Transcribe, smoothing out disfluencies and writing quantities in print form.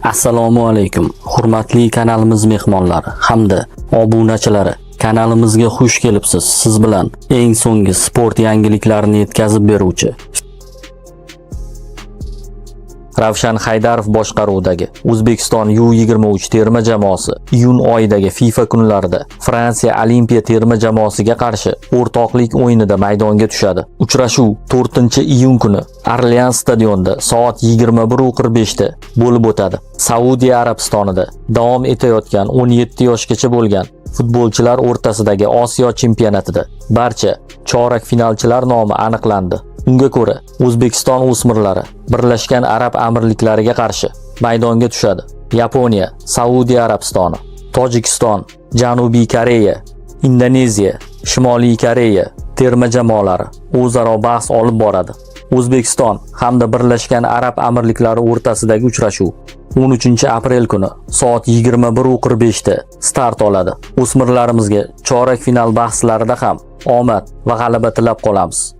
Assalomu alaykum, hurmatli kanalimiz mehmonlari hamda obunachilari. Kanalimizga xush kelibsiz. Siz bilan eng so'nggi sport yangiliklarini yetkazib beruvchi Ravshan Haydarov boshqaruvidagi O'zbekiston U23 terma jamoasi iyun oyidagi FIFA kunlarida Fransiya Olimpiya terma jamoasiga qarshi o'rtoqlik o'yinida maydonga tushadi. Uchrashuv 4-iyun kuni Orleans stadionida soat 21:45 da bo'lib o'tadi. Saudiya Arabistonida davom etayotgan 17 yoshgacha bo'lgan futbolchilar o'rtasidagi Osiyo chempionatida barcha chorak finalchilar nomi aniqlandi. Unga ko'ra, O'zbekiston o'smirlari Birlashgan Arab Amirliklariga qarshi maydonga tushadi. Yaponiya, Saudiya Arabistoni, Tojikiston, Janubiy Koreya, Indoneziya, Shimoliy Koreya terma jamoalari o'zaro bahs olib boradi. O'zbekiston hamda Birlashgan Arab Amirliklari o'rtasidagi uchrashuv 13-aprel kuni soat 21:45 da start oladi. O'smirlarimizga chorak final bahslarida ham omad va g'alaba tilab qolamiz.